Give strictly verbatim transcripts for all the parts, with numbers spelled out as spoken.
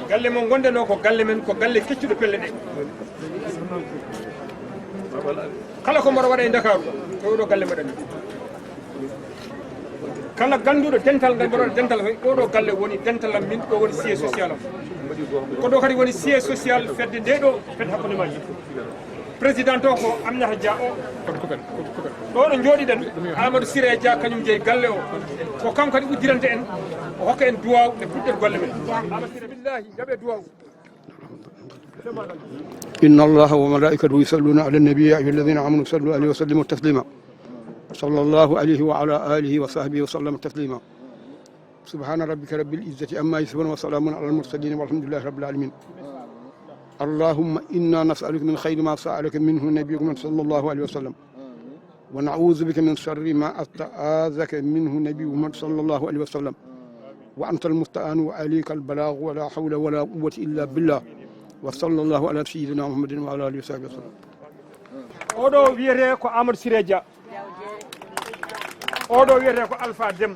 Galle mo ngonɗen o ko galle men, ko galle keccuɗo pelle ɗe. Kala ko mboɗo waɗa e Ndakaaru, ko oɗo galle mbaɗanmi. Kala gannduɗo dental ngal mboɗo waɗa dental, ko oɗo galle woni dental am min, ɗo woni siège social am. Ko ɗo kadi woni siège social fedde nde ɗo, fedde hakkunde majji. Président to ko Aminata Dia o. Ɗo ɗo jooɗiɗen, Amadou Siré Dia, kañum jeyi galle o. Ko kanko kadi uddiranta en, o hokka en duwaaw nde puɗɗen golle men. Amadou Siré, billahi, jaɓe duwaaw. إن الله وملائكته يصلون على النبي يا أيها الذين آمنوا صلوا عليه وسلموا تسليما. صلى الله عليه وعلى آله وصحبه وسلم تسليما. سبحان ربك رب العزة عما يصفون وسلام على المرسلين والحمد لله رب العالمين. اللهم إنا نسألك من خير ما سألك منه نبيك محمد صلى الله عليه وسلم. ونعوذ بك من شر ما استعاذك منه نبي محمد صلى الله عليه وسلم. وأنت المستعان وعليك البلاغ ولا حول ولا قوة إلا بالله. وصلى الله على سيدنا محمد وعلى آله وصحبه وسلم. Oɗo wiyete ko Amadou Siré Dia. Oɗo wiyete ko Alpha Dem.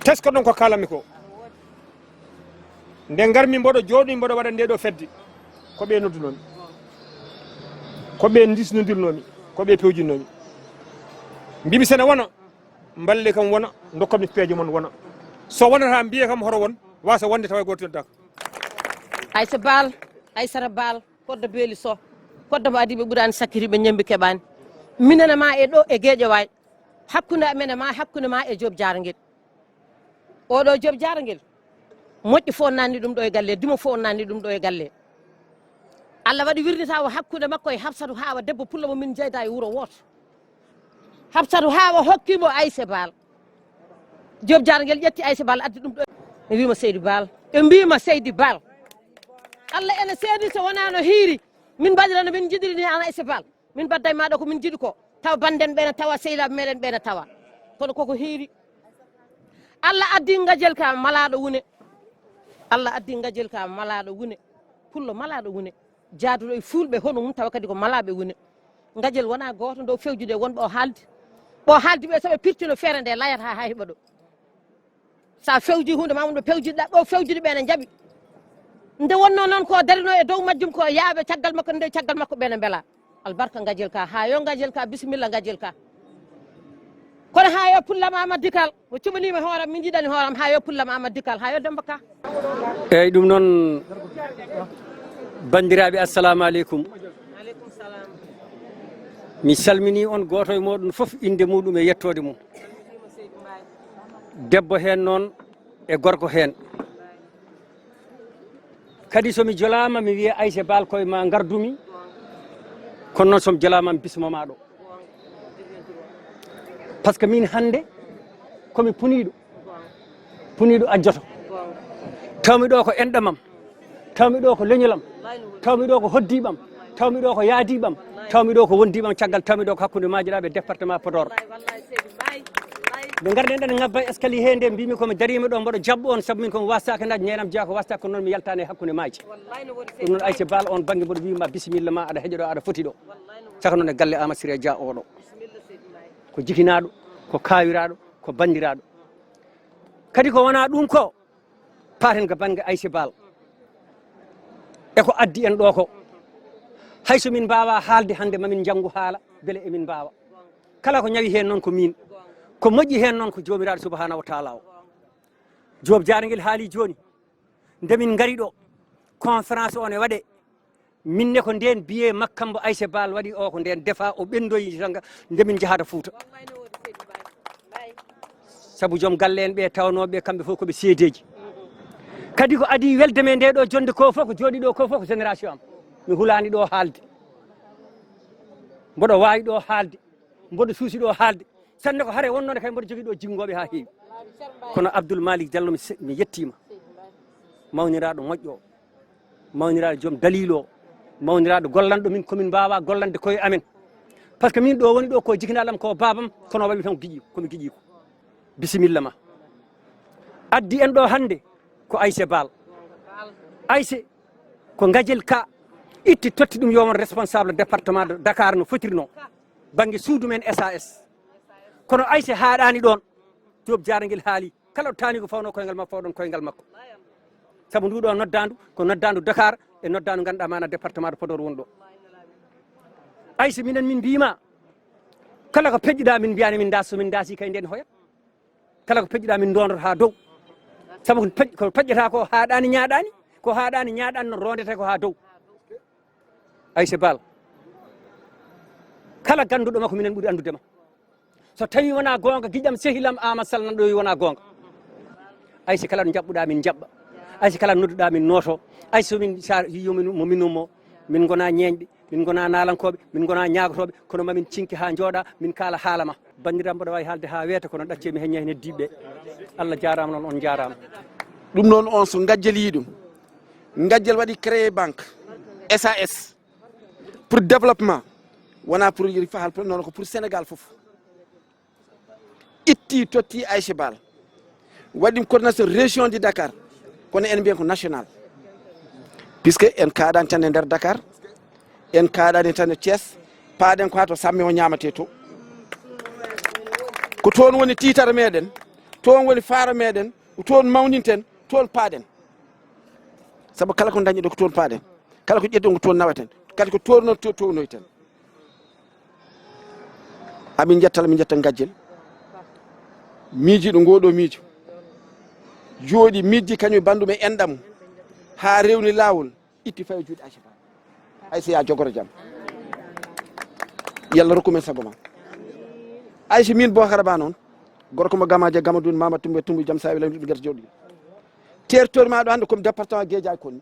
Tesko ɗon ko kalanmi ko. Nde ngarmi mboɗo jooɗi mboɗo waɗa nde ɗo fedde. Ko ɓe noddunomi. Ko ɓe ndisnodirnomi. Ko ɓe pewjinnomi. Mbimi sene wona. Mballe kam wona. Dokkatmi peeje mon wona. So wonata mbiye kam hoto won. Wasa wonde tawa goto noddaka. Aysa Baal, Aysata Baal, koddo beeli so, koddo mo adii ɓe ɓuraani sakkitiiɓe ñemmbi keɓaani. Minen e ma e ɗo e Geejawaay, hakkunde amen e ma, hakkunde ma e Joob Jaarangel. Oɗo Joob Jaarangel, moƴƴi fof nanni ɗum ɗo e galle, duma fof nanni ɗum ɗo e galle. Allah waɗi wirnitaawo hakkunde makko e Hafsatu Haawa debbo pullo mo min njeyda e wuro wooto. Hafsatu Haawa hokki mo Ayse Baal. Joob Jaarangel ƴetti Ayse Baal addi ɗum ɗo. Ɓe mbiima Seydi Baal. Ɓe mbiima Seydi Baal. Allah ene seedi so wonaa no hiiri. Min mbaɗira no min njiɗiri ni an Ayse Baal. Min mbaɗday ma ɗo ko min njiɗi ko. Taw bannden ɓe ne tawa, sehilaaɓe meɗen ɓe ne tawa. Kono koko hiiri. Allah addi ngajel ka malaaɗo wune. Allah addi ngajel ka malaaɗo wune. Pullo malaaɗo wune. Jaaduɗo e fulɓe hono mum tawa kadi ko malaaɓe wune. Ngajel wona gooto ndo fewjude wonɓe o haaldi. Ɓo haaldi ɓe soɓe pirtino feere nde layata ha heɓa ɗo. Sa fewji hunde ma wonɓe pewjiɗa ɓo fewjude ɓe ne jaɓi. Nde wonno noon ko darino e dow majjum ko yaaɓe caggal makko nde caggal makko ɓe ne mbela. Albarka ngajel ka ha yo ngajel ka bisimilla ngajel ka. Kono ha yo pullam Amadou Dikal. Mo cuɓaniima hooram, min njiɗani hooram haa yo pullam Amadou Dikal, haa yo Demmba Ka. Eeyi, ɗum noon, banndiraaɓe, assalamu aleykum. Mi salminii on gooto e mooɗon fof innde muuɗum e yettoode mum. Debbo heen noon e gorko heen. Kadi so mi jolaama mi wiya Ayse Baal koye ma ngardumi, kono noon so mi jolaama mi bismoma ɗo. Par ce que min hannde komi puniiɗo, puniiɗo ajjoto. Tawmi ɗo ko enɗam am, tawmi ɗo ko leñol am, tawmi ɗo ko hoddiiɓe am, tawmi ɗo ko yaadiiɓe am, tawmi ɗo ko wondiiɓe am caggal, tawmi ɗo ko hakkunde Maajeɗaaɓe département Podor. Nde ngarɗen ɗen ngabba escalier he nde mbimi komi dariima ɗo mboɗo jaɓɓo on sabu min komi wasaka naji ñeenam jeeya ko wasta kono noon mi yaltani e hakkunde maaji. Ɗum noon Ayse Baal on bannge mboɗo wima bisimilla ma aɗa heƴoɗo aɗa foti ɗo. Saka noon e galle Amadou Siré Dia oɗo. Ko jikinaɗo, ko kawiraɗo, ko bandiraɗo. Kadi ko wona ɗum ko paten ko bannge Ayse Baal. E ko addi en ɗo ko. Hayso min mbawa haalde hannde mamin njanngu haala beele emin mbawa. Kala ko ñawi heen noon ko miin. Ko moƴƴi heen noon ko Joomiraaɗo Subhaanahu wa Taala o. Joob Jaarangel haali jooni. Nde min ngari ɗo, conférence o ne waɗe. Min ne ko ndeen biye makkambo Ayse Baal waɗi o ko ndeen defa o ɓenndoyi tan nde min njahata Fuuta. Sabu joom galle en ɓe tawnooɓe kamɓe fof ko ɓe seedeeji. Kadi ko adii welde me nde ɗo jonnde ko fof ko jooɗi ɗo ko fof ko génération am. Mi hulaani ɗo haalde. Mboɗo waawi ɗo haalde. Mboɗo suusi ɗo haalde. Sanne ko hare wonnode kay mboɗo jogii ɗo jinngooɓe haa heewi. Kono Abdoul Malick Diallo mi se- mi yettiima. Mawniraaɗo moƴƴo o. Mawniraaɗo joom daliil o. Mawniraaɗo gollanɗo min komin mbaawa gollande koye amen. Par ce que min ɗo woni ɗo ko jikinaɗo am ko baabam kono waɗi tan giƴi komi giƴi ko. Bisimilla ma. Addi en ɗo hannde ko Ayse Baal. Ayse ko Ngajel Ka itti totti ɗum yo won responsable département de Dakar no fotirno bannge suudu men S A S. Kono Ayse haaɗaani ɗoon. Joob Jaarangel haali kala ɗo taani ko fawno koyngal makko fawɗon koyngal makko. Sabu ndu ɗo noddaandu ko noddaandu Dakar e noddaandu ngannduɗaa maana département de Podor woni ɗo. Ay so minen min mbiima kala ko peƴƴuɗaa min mbiyaani min ndas so min ndasi kay nden hoyat. Kala ko peƴƴuɗaa min ndondot haa dow. Sabu ko peƴ-, ko peƴƴata ko haaɗaani ñaaɗaani, ko haaɗaani ñaaɗaani no rondete ko haa dow. Ayse Baal, kala gannduɗo ma ko minen ɓuri anndude ma. So tawi wonaa goonga, giƴam sehilam Aama Sal nan ɗo wi wonaa goonga. Ayse kala ɗo njaɓɓuɗaa min njaɓɓa. Ayse kala nodduɗaa min nooto. Ayse so min sa yiyo min mo min ummo, min ngona ñeeñɓe, min ngona naalankooɓe, min ngona ñaagotooɓe, kono ma min cinki haa njooɗa, min kaala haala ma. Banndiram mboɗo waawi haalde haa weeta kono ɗacce mi heñña heen heddiiɓe. Allah jaaraama noon, on njaaraama. Ɗum noon on so Ngajjel yii ɗum. Ngajjel waɗi créé banque S A S pour développement, wonaa pour Yeri Fahal pour noon ko pour Sénégal fof. Itti totti Ayse Baal. Waɗi ɗum coordination région de Dakar. Kono en mbiyen ko national. Puisque en kaaɗaani tan e nder Dakar, en kaaɗaani tan e Thiès, paaɗen ko haa to samme o ñaamate to. Ko toon woni tiitara meɗen, toon woni faaro meɗen, ko toon mawninten, toon paaɗen. Sabu kala ko dañɗo ko toon paaɗen. Kala ko ƴettuɗon ko toon nawaten. Kadi ko toon noon to-, townoyten. Amin njettala, min njetta Ngajjel. Miijiiɗo ngoo ɗoo miijo. Jooɗi miijji kañum e banndum e enɗam. Haa rewni laawol. Itti fawi juuɗe Aysa Ba. Aysa yaa jogoro jam. Yalla rokku men sago ma. Aysa min Bookara Ba noon. Gorko mo Gamaaji e Gamadun, Mama Tumbe Tumbu, jam saawi lam, yiɗɓe gerte jooɗi. Territoire ma ɗo hannde comme département Guédiawaye koni.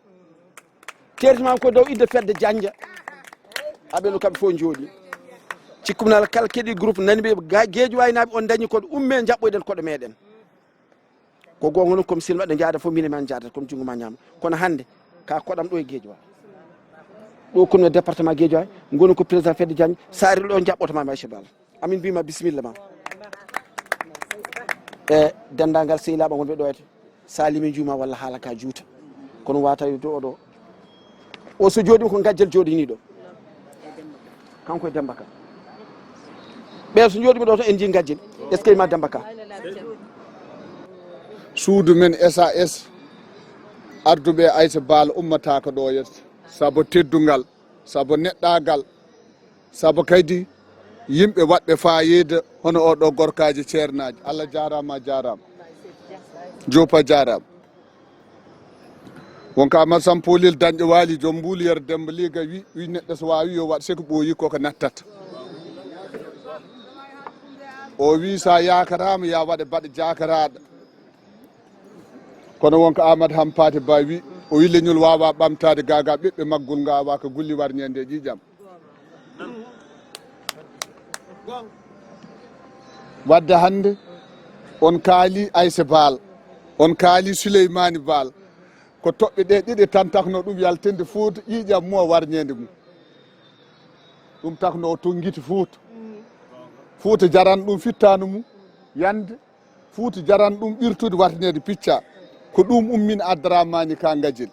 Territoire ma ko dow idde fedde janja. Aɓe no kamɓe fof jooɗi. Cikkumnal kala keɗi groupe nani ɓe ga-, Guédiawaye naaɓe on dañi koɗo umme jaɓɓoyɗen koɗo meɗen. Ko gonga noon comme silma ɗo jaada fof mine man jaada comme junngo ma ñaama. Kono hannde ka koɗam ɗo e Guédiawaye. Ɗo kono e département Guédiawaye, ngoni ko président fedde janja, sa ari ɗo jaɓɓoto ma Maïcha Balla. Amin mbima bisimilla ma. E denndaangal sehilaaɓe wonɓe ɗo, ete sa limi juuma walla haala ka juuta. Kono wata yo to oɗo. O so jooɗima ko Ngajjel jooɗini ɗo. Kanko e Demba Ka. Ɓe so jooɗima ɗo to en jii Ngajjel. Est-ce que ma Demba Ka? Suudu men S A S arduɓe Aysa Baal ummatako ɗo yetta. Sabu teddungal. Sabu neɗɗaagal, sabu kadi yimɓe waɗɓe faayiida hono oɗo gorkaaji ceernaaji. Allah jaaraama, a jaaraama. Joopa jaaraama. Wonko Amadu Sampoliel dañɗo waali joom mbuulu Yero Demba Liiga wi, wi neɗɗo so waawi yo waɗ seko ɓooyi koko nattata. O wi sa yaakaraama ya waɗe baɗa jaakaraaɗo. Kono wonko Amadou Hampate Ba wi, o wi leñol wawa ɓamtade gaga ɓiɓɓe maggol ngawa ko gulli warñede e ƴiƴam. Wadde hannde on kaali Aysa Baal, on kaali Souleymani Baal, ko toɓɓe ɗe ɗiɗi tan takno ɗum yaltinde Fuuta ƴiƴam mum warñede mum. Ɗum takno o tonngiti Fuuta. Fuuta jaran ɗum fittanu mum yande. Fuuta jaran ɗum ɓirtude wartineede picca. Ko ɗum ummin Abdarammani ka Ngajel.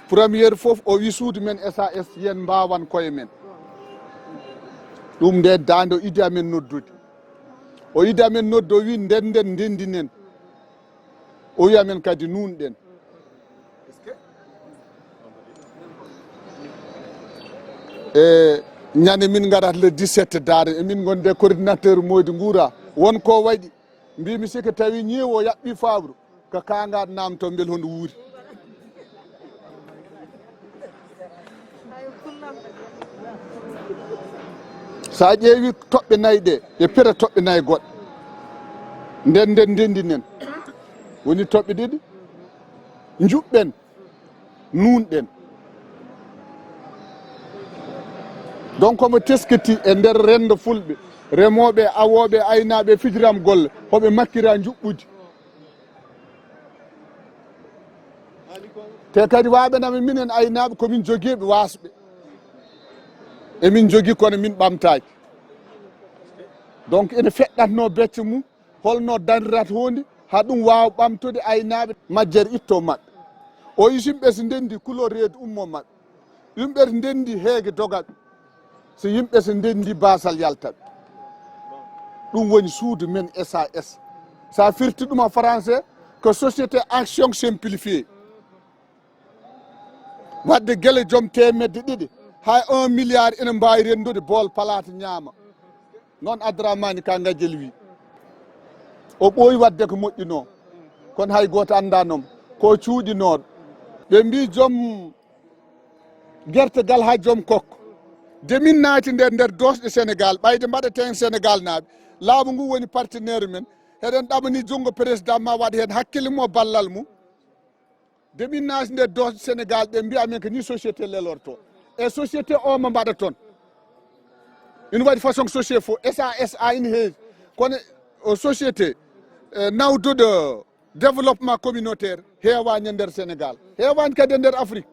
Première fof o wi suudu men S A S yen mbawan koye men. Ɗum nde dande o idi amen noddude. O idi amen noddu o wi ndenden ndendinen. O wi amen kadi nunɗen. E ñande min ngarat le dix-sept daare, emin gonde coordinateur Moodi Nguura. Won ko waɗi, mbimi sike tawi ñeewo yaɓɓi fawru, ko ka ngat namto mbel hono wuuri. Sa ƴeewi toɓɓe nayi ɗe, ɓe pira toɓɓe nayi goɗɗe. Nden, nden, ndendi nen. Woni toɓɓe ɗiɗi. Njuɓɓen. Nuunɗen. Donc, komo teskiti e nder renndo Fulɓe, remooɓe, awooɓe, aynaaɓe, fijiram golle, hoɓe makkira njuɓɓudi. Te kadi waaɓe nami minen aynaaɓe, ko min jogiiɓe waasɓe. Emin jogii kono min ɓamtaaki. Donc, ene feɗɗatno becce mum. Holno dandirat huunde haa ɗum waawa ɓamtude aynaaɓe majjere itto maɓɓe? O wi so yimɓe so ndenndi kulol reedu ummo maɓɓe. Yimɓe so ndenndi heege doga ɓe. So yimɓe so ndenndi baasal yalta ɓe. Ɗum woni suudu men S A S. So a firti ɗum en français ko société action simplifiée. Wadde gele joom teemedde ɗiɗi, hay un milliard ene mbaawi renndude bool palaata ñaama. Noon Abdourahmane Ka Gadiel wi. O ɓooyi wadde ko moƴƴunoo. Kono hay gooto anndaanomo. Ko cuuɗinooɗo. Ɓe mbii joom gerte gal haa joom kokko. De min naati nder, nder doosɗe Sénégal, ɓayde mbaɗaten Sénégal naaɓe. Laamu ngu woni partenaire men. Eɗen ɗamani junngo président ma waɗ heen hakkille mum, ballal mum. De min naati nder doosɗe Sénégal, ɓe mbii amen ko ni société lelorto. E société o mo mbaɗa toon. Ina waɗi façon société fof, S A S A ina heewi. Kono o société, eh, nawduɗo développement communautaire heewaani e nder Sénégal. Heewaani kadi e nder Afrique.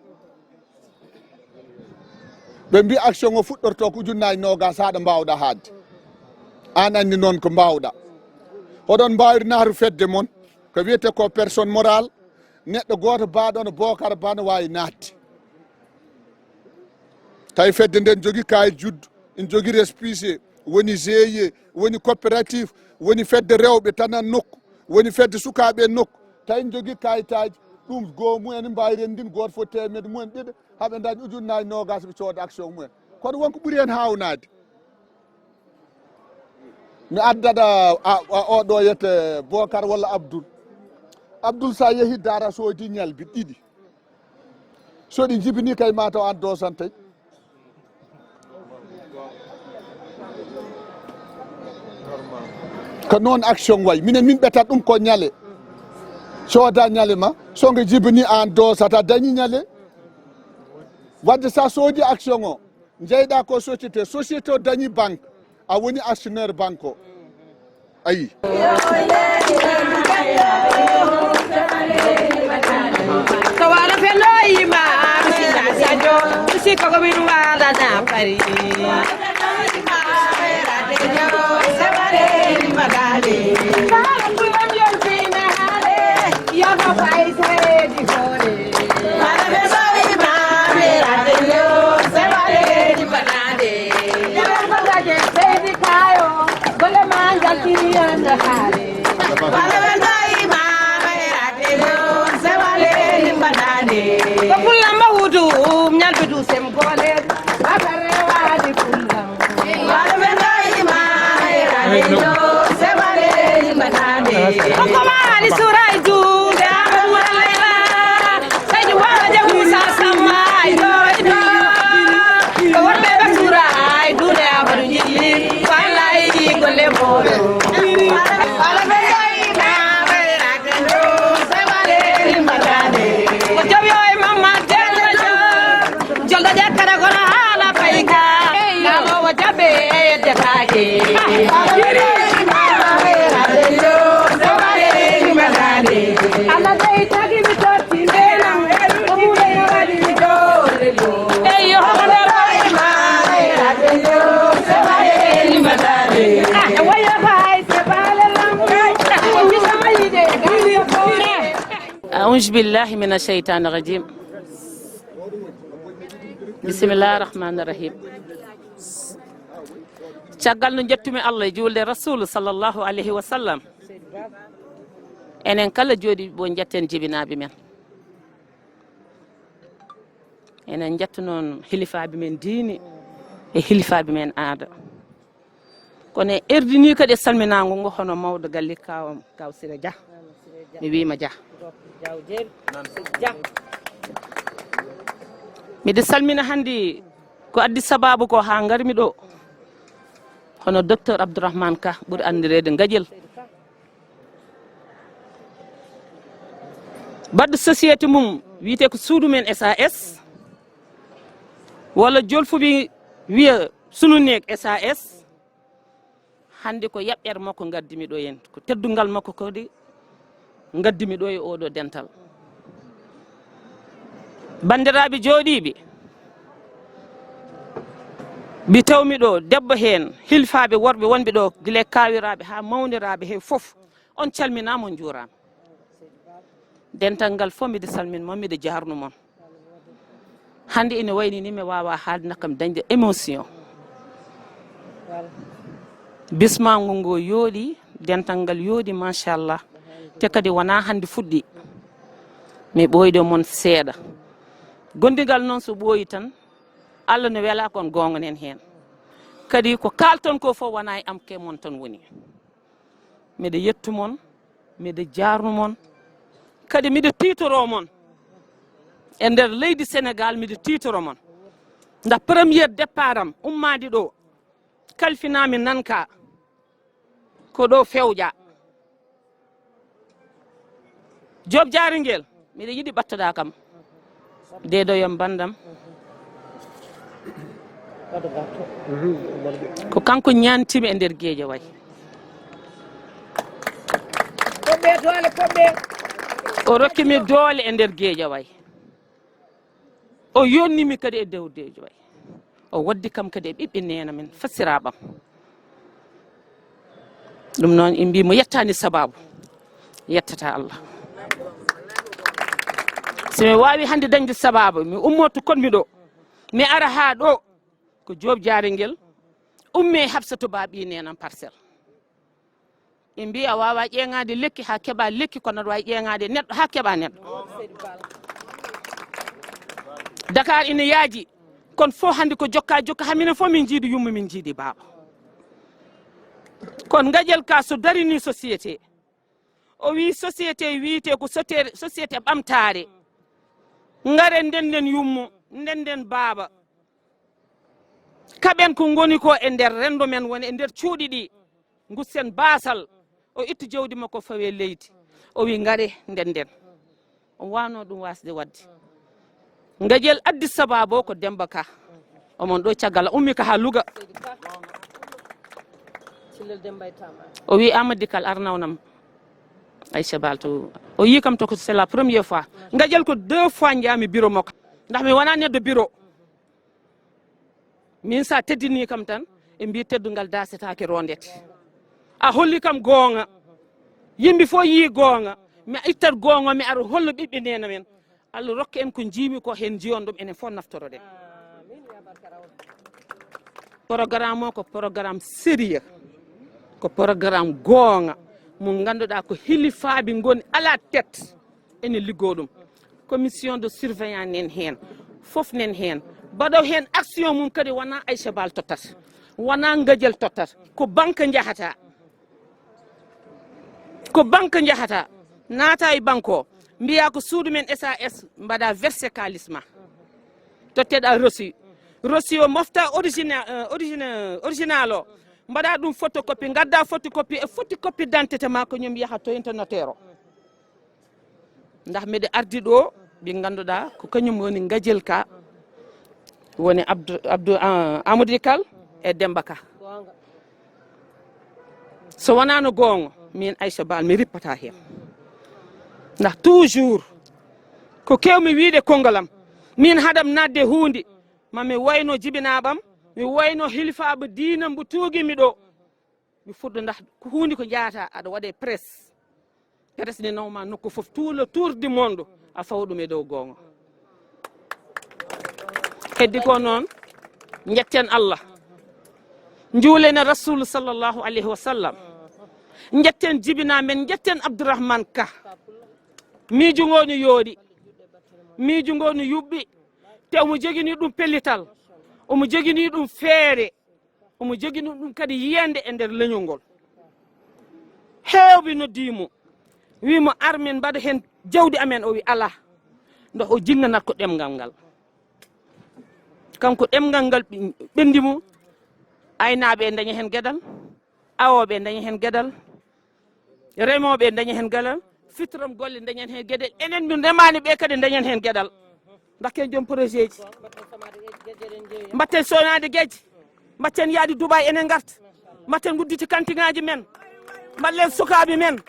Ɓe mbii action o fuɗɗorto ko ujunnaaji noogaas haa ɗo mbaawɗa haadde. Aan anndi noon ko mbaawɗa. Oɗon mbaawiri naatu fedde mon, ko wiyetee ko personne morale, neɗɗo gooto baaɗo no Bookara Ba no waawi naatde. Tawi fedde nden jogii kaayit juddu, ina jogii récépissé, woni G I E, woni coopérative, woni fedde rewɓe tan e nokku, woni fedde sukaaɓe e nokku. Tawi ina jogii kaayitaaji, ɗum goo mum en mbaawi renndin gooto fof teemedde mum en ɗiɗo, haa ɓe ndaña ujunnaaji noogaas ɓe cooda action mum en. Kono won ko ɓuri heen haawnaade. Mi addat a, a, a, oɗo wiyetee Bookar walla Abdul. Abdul, so a yehii Daara, soodi ñalbi ɗiɗi. So ɗi njibinii kay, maa taw aan doosantay. Ko noon action wayi. Minen min ɓetat ɗum ko ñale. Cooda ñale ma. So nga jibinii, aan doosata, dañi ñale. Wadde so a soodi action o, njeyɗa ko société, société o dañi banque, a woni actionnaire banque o. Ayi. So wala fenno yima, mi sina sajo, mi siko ko min wala na pari. Ko fulla mawdu, ñalɓe du sem gole, ɓaɓare waɗi fulla. Koko maali suray duuɓe Amadou Wala Layla, Saydu Wala Jabu Sa Samma ay doy do. Ko worɓe ɓe suray duuɗe Amadou Jilli, wallay golle mooɓe. Wala ɓe doy ma ɓe rake do, se wale limbatade. Ko jowi o e mamma jalla jalla. Jolɗo ƴakkata kono haala payka. Laamoowo jaɓe e yeddetaake. Allah tawi tagi mi totti ndenam. Ko mum en waɗi mi doole ɗo. Eyyo, homo nder. Ah, wayo hay se baale lam. Ko mi sama yiɗe, gari ko. Auzu billahi mina sheytaani rajim. Bisimillahi rahmaani rahim. Caggal no njettumi Allah e juulde Rasulu sallallahu alayhi wa sallam, enen kala jooɗiiɓe ɗo njetten jibinaaɓe men. Enen njettu noon hilifaaɓe men diine e hilifaaɓe men aada. Kono en ardinii kadi e salminaango ngo hono mawɗo galle kaw am, kaw Sira Dia. Mi wiima Dia. Miɗo salmina hannde ko addi sabaabu ko haa ngarmi ɗo. Hono docteur Abdourahmane Ka ɓuri anndireede Gaƴel. Baɗɗo société mum wiyetee ko Suudu Men S A S, walla jolfuɓe wiya Sunu Neeg S A S. Hannde ko yaɓɓere makko ngaddimi ɗo heen, ko teddungal makko kadi ngaddimi ɗo e oɗo dental. Banndiraaɓe jooɗiiɓe, mi tawmi ɗo debbo heen, hilfaaɓe worɓe wonɓe ɗo, gila e kaawiraaɓe haa mawniraaɓe he fof, on calminaama, on njuuraama. Dental ngal fof, miɗo salmin mon, miɗo jaarnu mon. Hannde ina wayni ni mi waawaa haalde, nakkam dañde émotion. Bismaagu ngo yooɗi, dental ngal yooɗi, machallah. Te kadi wonaa hannde fuɗɗi. Mi ɓooyde mon seeɗa. Gondigal noon so ɓooyi tan, Allah no welaa kon goonga nen heen. Kadi ko kaalton ko fof wonaa e am ke mon tan woni. Miɗo yettu mon, miɗo jaarnu mon. Kadi miɗo tiitoroo mon. E nder leydi Senegaal, miɗo tiitoroo mon. Ndax premier départ am ummaade ɗo, kalfinaami nan ka, ko ɗo fewja. Joob Jaari Ngel, miɗo yiɗi ɓattoɗaa kam. Deedo yo banndam. Ko kanko ñaantimi e nder Geejawaay. O rokkimi doole e nder Geejawaay. O yonnimi kadi e dewdeejo way. O waddi kam kadi e ɓiɓɓe neena men, fasiraaɓam. Ɗum noon, en mbii mo yettaani sabaabu, yettata Allah. So mi waawi hannde dañde sabaabu, mi ummoto kon mi ɗo, mi ara haa ɗo, ko Joob Jaari Ngel, umme Habsatu Ba ɓii neenam Parcelles. Ɓe mbii a waawaa ƴeeŋaade lekki haa keɓaa lekki, kono aɗa waawi ƴeeŋaade neɗɗo haa keɓaa neɗɗo. Dakar ina yaaji, kono fof hannde ko jokka jokka, haa minen fof min njiidi yumma, min njiidi baaba. Kono Ngajel ka so darini société, o wii société wiyetee ko sotere-, société ɓamtaare. Ngare ndennden yummo, ndennden baaba. Kaɓen ko ngoni ko e nder renndo men, woni e nder cuuɗi ɗi. Ngussen baasal, o itti jawdi makko fawe leydi. O wi, "Ngare, nden nden." O waano ɗum waasde waɗde. Ngajel addi sabaabu o ko Demba Ka. Omon ɗo caggal, a ummi ka haa Louga. O wi, "Amady Kal, ar nawnam Aïcha Bal to." O yi kam to ko c'est la première fois. Ngajel ko deux fois njaami bureau makko. Ndax mi wona neɗɗo bureau. Min sa teddini kam tan, e mbi teddungal dasetaake rondete. A holli kam goonga. Yimɓe fof yii goonga. Mi ittat goonga, mi ara holla ɓiɓɓe nena men. Allah rokka en ko jiimi ko, hen jiyon ɗum, enen fof naftoroɗen. Programme o ko programme sérieux. Ko programme goonga mo ngannduɗaa ko hilifaaɓe ngoni à la tête. Ene liggoo ɗum. Commission de surveillance nen heen. Fof nen heen. Mbaɗo heen action mum kadi wona Aïcha Bal tottat. Wona Ngajel tottat. Ko banque njahata. Ko banque njahata. Naata e banque o. Mbiya ko suudu men S A S, mbaɗa verser kaalis ma. Totteɗa reçu. Reçu o mofta origina-, euh, origina-, original o. Mbaɗa ɗum photocopie, ngadda photocopie e photocopie d'identité ma ko ñum yaha to internotaire o. Ndax miɗo ardi ɗo, ɓe ngannduɗaa ko kañum woni Ngajel Ka, woni Abdou, Abdou, ah, Amadou Kal e Demba Ka. So wonaano goonga, min Aïcha Bal mi rippata heen. Ndax toujours ko kewmi wiide konngol am, min haɗam naatde huunde, ma mi wayno jibinaaɓam, mi wayno hilifaaɓe diina mbo tuugi mi ɗo. Mi fuɗɗo ndax ko huunde ko njaata aɗa waɗe presse. Presse ne nawma nokku fof, tout le tour du monde, a fawa ɗum e dow goonga. Heddi ko noon, njetten Allah. Njuulene Rasul sallallahu alayhi wa sallam. Njetten jibina men, njetten Abdourahmane Ka. Miijo ngo no yooɗi. Miijo ngo no yuɓɓi. Te omo jogini ɗum pellital. Omo jogini ɗum feere. Omo jogini ɗum kadi yiyannde e nder leñol ngol. Heewɓe noddii mo, wii mo, "Ar min mbaɗa heen jawdi amen." O wi, "Alaa." Nde o jinnganat ko ɗemngal ngal. Kanko ɗemngal ngal ɓe-, ɓenndi mo, aynaaɓe e ndaña heen geɗal, awooɓe e ndaña heen geɗal, remooɓe ndaña heen geɗal, fittoram golle ndañen heen geɗal. Enen min remaani ɓe kadi ndañen heen geɗal. Mbatten joom projet ji. Mbatten sonaade geji. Mbatten yaade Dubai enen ngarta. Mbatten udditi kantiŋaaji men. Mballen sukaaɓe men.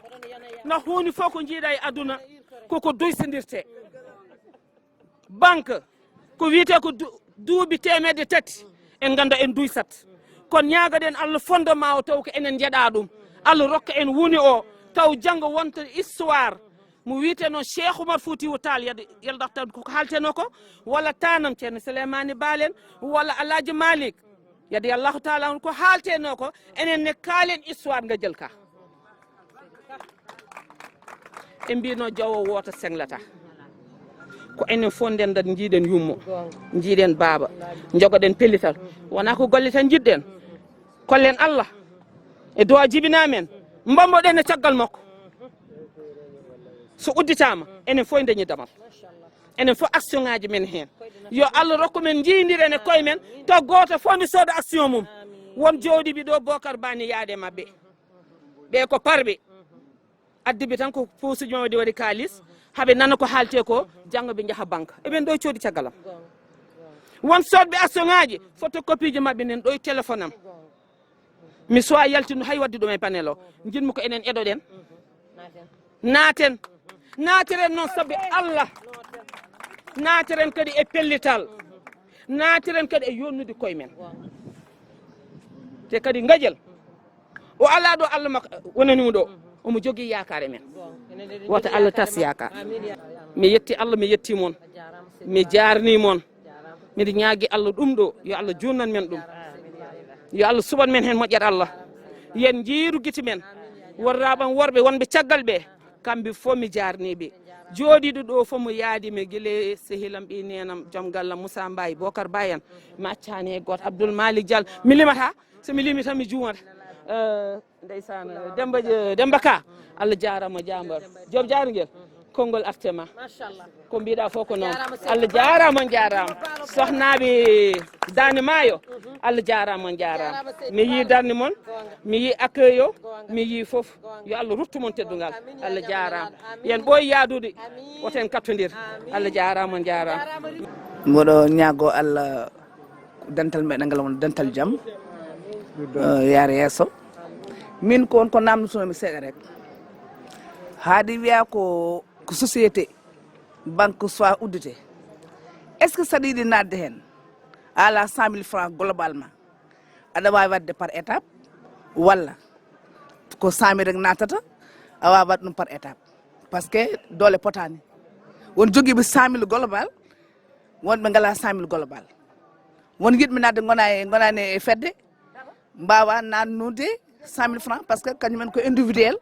No huunde fof ko njiiɗa e aduna, koko duysindirte. Banque, ko wiyetee ko du-, duuɓi teemedde tati, en ngannda en duysat. Kono ñaagaɗen Allah fondement o taw ko enen njeɗa ɗum. Allah rokka en woni o, taw janngo wonta histoire. Mo wiyetee noon Cheikh Oumar Foutiyou Tall, yad-, yaldat tan koko haaltenoo ko, walla taanam Ceerno Souleymane Baal en, walla Alhaji Malick. Yadi Allahu taala on ko haalteno ko, enen ne kaalen histoire nga jël ka. En mbino jowo wooto senglata. Ko enen fof ndenden, njiiɗen yummo, njiiɗen baaba, njogoɗen pellital. Wona ko golle tan njiɗɗen. Kollen Allah e duwa jibina men. Mbammoɗen e caggal makko. So udditama, enen fof dañi damal. Enen fof action ngaji men hen. Yo Allah rokku men njiydiren e koye men, to gooto fof ndi sooda action mum. Won jooɗiɓe ɗo, Bokar Ba ne yaade maɓɓe. Ɓe ko parɓe. Addibi tan ko posuji maɓɓe ɗi waɗi kaalis, haɓe nana ko haalte ko, janngo ɓe njaha banque. Eɓen ɗo coodi caggal am. Won soodɓe action ngaji, photocopie ji maɓɓe nen ɗo e téléphone am. Mi suwa yaltinu hay wadde ɗum e panel o. Jinmi ko enen eɗoɗen. Naaten. Naatiren noon sabi Allah. Naatiren kadi e pellital. Naatiren kadi e yonnude koye men. Te kadi ngajel, o alaa ɗo Allah makko wonani mo ɗo. Omo jogii yaakaar e men. Wata Allah tas yaakaar. Mi yetti Allah, mi yetti mon. Mi jaarni mon. Miɗo ñaagi Allah ɗum ɗo, yo Allah junnan men ɗum. Yo Allah suɓan men heen moƴƴat Allah. Yen njiiru giti men. Worraaɓam worɓe wonɓe caggal ɓe, kamɓe fof mi jaarniiɓe. Jooɗiiɗo ɗo fof mo yaadi mi gila sehilam ɓi neenam, joom gallam Moussa Mbaye, Bokar Bayan, mi accaani e gooto, Abdoul Malick Diallo, mi limata, so mi limi tan mi juumata. Eh, Ndeysaan, Demba, Demba Ka, Allah jaaraama, jaambar. Joom jaarngel, konngol artema. Ko mbiɗa fof ko noon. Allah jaaraama, on jaaraama. Sohnaaɓe Daande Maayo, Allah jaaraama, on jaaraama. Mi yii darnde mon, mi yii accueil o, mi yii fof. Yo Allah ruttu mon teddungal. Allah jaaraama. Yen ɓooy yaadude, woten kattondir. Allah jaaraama, on jaaraama. Mboɗo ñaago Allah dental meɗen ngal won dental jam, eh, yaara yeeso. Min ko won ko namnotoomi seeɗa rek. Haadi wiya ko, ko société, banque soit uddite. Est-ce que saɗa yiɗi naatde heen? A ala cent mille francs globalement. Aɗa waawi waɗde par étape, walla ko cent mille rek naatata, a waawa waɗde ɗum par étape. Parce que doole potaani. Won jogiiɓe cent mille global, wonɓe ngalaa cent mille global. Won yiɗɓe naatde ngona e, ngonaani e fedde, mbaawa naatnude cent mille francs, parce que kañum en ko individuel.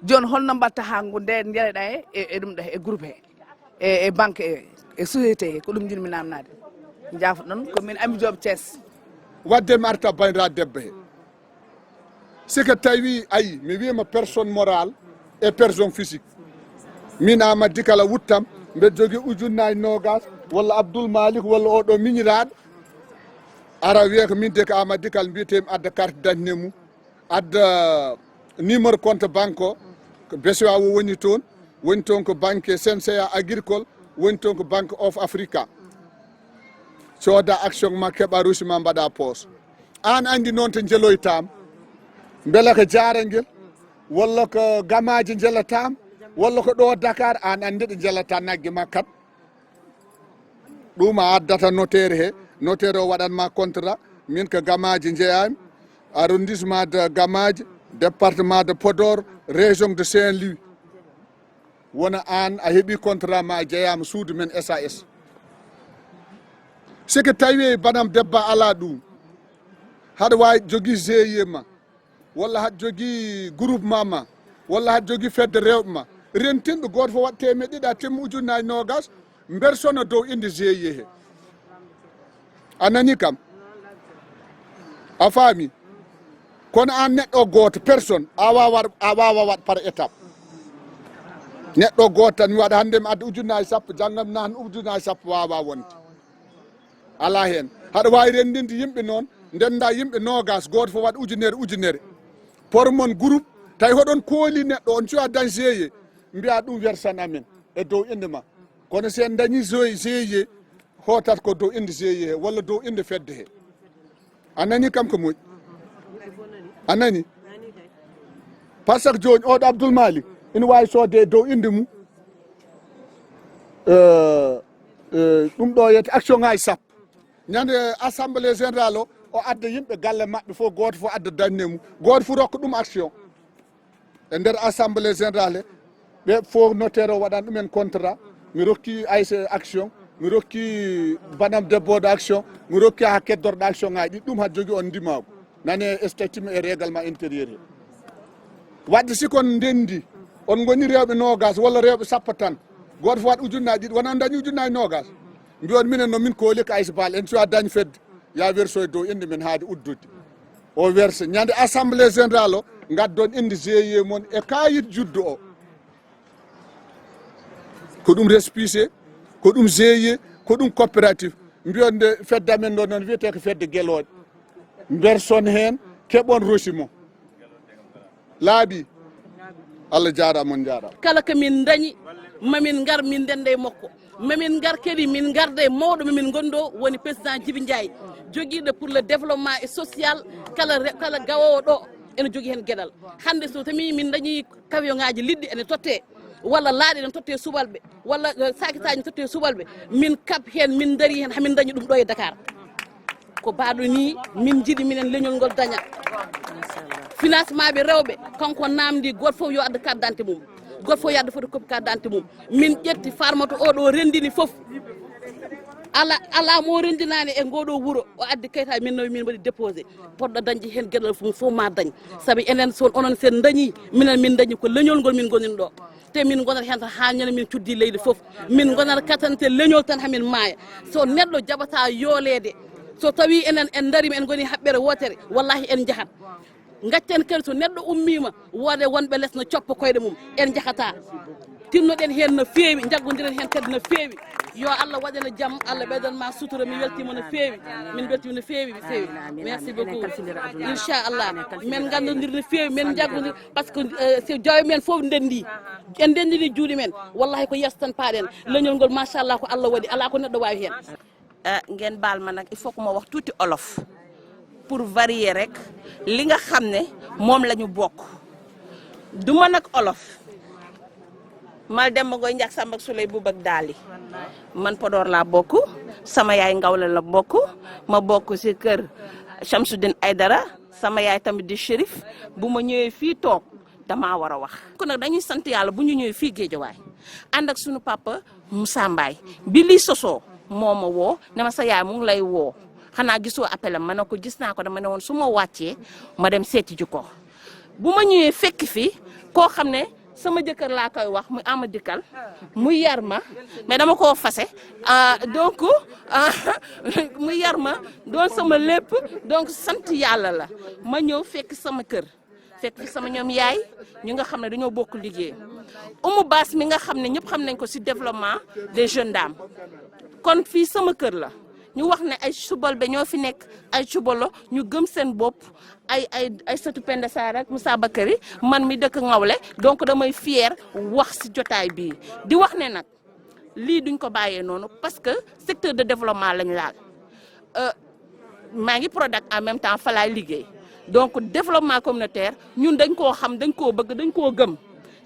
Jooni holno mbaɗta haa ngu nde njereɗa e, e, e ɗum ɗo, e groupe he, e, e banque he, e société he, ko ɗum njiɗmi namnaade. Njaafo ɗon, ko min Ami Diop Thiès. Wadde mi arta banndiraaɗo debbo he. Si ko tawi ayi, mi wiima personne morale et personne physique. Min Amadou Kala wuttam, mbeɗa jogii ujunnaaji noogas, walla Abdoul Malik, walla oɗo miñiraaɗo. Ara wiya ko min de ko Amadou Kala, mbiyetee mi adda carte d'identité mum, adda numéro compte banque o, ko B C E A o woni toon, woni toon ko banque C N C A agricole, woni toon ko Banque of Africa. Cooda action ma, keɓa reçu ma, mbaɗa poos. Aan anndi noon to njeloytaam. Mbela ko jaarangel, walla ko gamaaji njelataam, walla ko ɗo Dakar, aan anndi ɗo njelata nagge ma kat. Ɗum a addata notaire he, notaire o waɗan ma contrat, min ko gamaaji njeyaami, arrondissement de Gamaaji, département de Podor, région de Saint-Louis. Wona aan a heɓi contrat ma, a jeyaama suudu men S A S. Si ko tawi banam debba alaa ɗum, haɗa waawi jogii G I E ma, walla haɗa jogii groupement ma, walla haɗa jogii fedde rewɓe ma, rentinɓe gooto fof waɗa teemeɗɗe ɗiɗi, a timma ujunnaaji noogas, mbersona dow innde G I E he. A nani kam? A faami? Kono aan neɗɗo gooto, personne, a waawa, a waawa waɗ par étape. Neɗɗo gooto tan, mi waɗa hannde mi adda ujunnaaji sappo, janngo mi naatna ujunnaaji sappo, waawaa wonde. Alaa heen. Haɗa waawi renndinde yimɓe noon, ndennda yimɓe noogas, gooto fof waɗa ujunere, ujunere. Por mon groupe, tawi hoɗon kooli neɗɗo, on cuwa dañ G I E, mbiya ɗum wersan amen e dow innde ma. Kono si en dañi G I E, hootat ko dow innde G I E he, walla dow innde fedde he. A nani kam ko moƴƴi? A nani? Par ce que jooni oɗo Abdoul Malik ina waawi soodde e dow innde mum. Eh, eh, ɗum ɗo yiyete action ngaji sappo. Ñande assemblée générale o, o adda yimɓe galle maɓɓe fof, gooto fof adda dañde mum. Gooto fof rokka ɗum action. E nder assemblée générale, ɓe fof notaire o waɗan ɗumen contrat. Mi rokki A S C action, Mi rokki banam debbo de action, mi rokki ha keddorɗo action ngaji ɗiɗi, ɗum ha jogi on ndimaagu. Nane statut e règlement intérieur he. Wadde si kon ndendi, on ngoni rewɓe noogas walla rewɓe sappo tan, gooto fof waɗa ujunnaaji ɗiɗi, wona on dañi ujunnaaji noogas. Mbiyon minen no min kooli ko Aïssa Bal, en cuwa dañ fedde, ya werso e dow inde men haade uddude. O werse. Ñande assemblée générale o, ngaddon inde G I E mon e kayit juddu o. Ko ɗum récépissé, ko ɗum G I E, ko ɗum coopérative. Mbiyon nde fedde amen ɗo noon wiyetee ko fedde gelooɗe. Mberson heen, keɓon rosi mo. Laaɓi. Allah jaaraama, on njaaraama. Kala ko min ndañi, mamin ngar min ndennda e makko. Mamin ngar kadi, min ngarda e mawɗo mamin ngonɗo woni président Djibi Ndiaye, jogiiɗo pour le développement et social, kala re-, kala gawoowo ɗo ene jogii heen geɗal. Hannde so tawii min ndañi camion ŋaaji liɗɗi ene tottee, walla laaɗe ene tottee subalɓe, walla, eh, sakitaaji ene tottee subalɓe, min kaɓ heen, min ndarii heen, hamin ndañi ɗum ɗo e Dakar. Ko baaɗo ni min njiɗi minen leñol ngol daña. Financement ɓe rewɓe, kanko naamndi gooto fof yo addu carte d'identité mum, gooto fof yo addu photocopie carte d'identité mum. Min ƴetti farmata o ɗo renndini fof. Ala, ala mo renndinaani e ngoɗo wuro, o addi kayitaaji min nawi min mbaɗi déposé. Poɗɗo dañde heen geɗal fof, fof ma dañ. Sabi enen so onon sen dañi, minen min dañi ko leñol ngol min ngonini ɗo. Te min ngonata heen tan haa ñande min cuddi leydi fof. Min ngonata katante leñol tan hamin maaya. So neɗɗo jaɓata yooleede, so tawi enen en darima en ngoni haɓɓere wootere, wallahi en njahat. Gaccen kadi so neɗɗo ummiima, woode wonɓe les no coppa koyɗe mum, en njahata. Tinnoɗen heen no feewi, njaggondiren heen kadi no feewi. Yo Allah waɗan jam, Allah ɓeydan ma sutura, mi weltiima no feewi. Min mbeltiima no feewi, feewi. Merci beaucoup. Inchallah. Min nganndondiri no feewi, min njaggondir, parce que, euh, so jawe men fof ndenndi. En ndenndini juuɗe men. Wallahi ko yeeso tan paaɗen. Leñol ngol, machallah, ko Allah waɗi, alaa ko neɗɗo waawi heen. Ah, ngeen baal ma nag, il faut que ma wax tuuti olof pour varier rek li nga xam ne moom la ñu bokk. Du ma nag olof. Mal dem ma ngoy njak Samba ak Souley Boub ak Daali. Man Podor laa bokk, sama yaay Ngawle la bokk, ma bokk ci kër Chamsidine Aïdara, sama yaay tamit di Chérif. Bu ma ñëwee fii toog, damaa war a wax. Kon nag dañuy sant Yàlla bu ñu ñëwee fii Géejawaay, ànd ak sunu papa Moussa Mbaye. Bi lii sosoo, moo ma woo, ne ma sa yaay mu ngi lay woo, xanaa gisoo appel am? Ma ne ko gis naa ko, dama ne woon su ma wàccee ma dem seeti ji ko. Bu ma ñëwee fekk fi koo xam ne sama jëkkër laa koy wax, muy ama dikkal, mu yar ma, mais dama koo fase. Ah, donc, ah, mu yar ma, doon sama lépp. Donc sant Yàlla la. Ma ñëw fekk sama kër, fekk fi sama ñoom yaay, ñu nga xam ne dañoo bokk liggéey. Oumou Bass mi nga xam ne ñëpp xam nañ ko ci développement des jeunes dames. Kon fii sama kër la. Ñu wax ne ay subalbe ñoo fi nekk, ay cubalo, ñu gëm seen bopp, ay, ay, ay sëtu Penda Sarr ak Moussa Bakary, man mi dëkk Ngawle, donc damay fier wax ci jotaay bii. Di wax ne nag, lii duñ ko bàyyee noonu, parce que secteur de développement lañ laal. Euh, maa ngi Prodac, en même temps fa laay liggéey. Donc développement communautaire, ñun dañ koo xam, dañ koo bëgg, dañ koo gëm.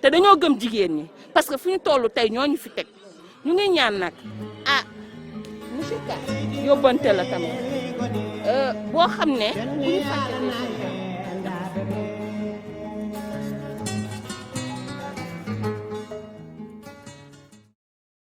Te dañoo gëm jigéen ñi, parce que fu ñu toll tey ñoo ñu fi teg. Ñu ngi ñaan nag, ah, monsieur Ka, yóbbante la tamit. Euh, boo xam ne bu ñu fàtte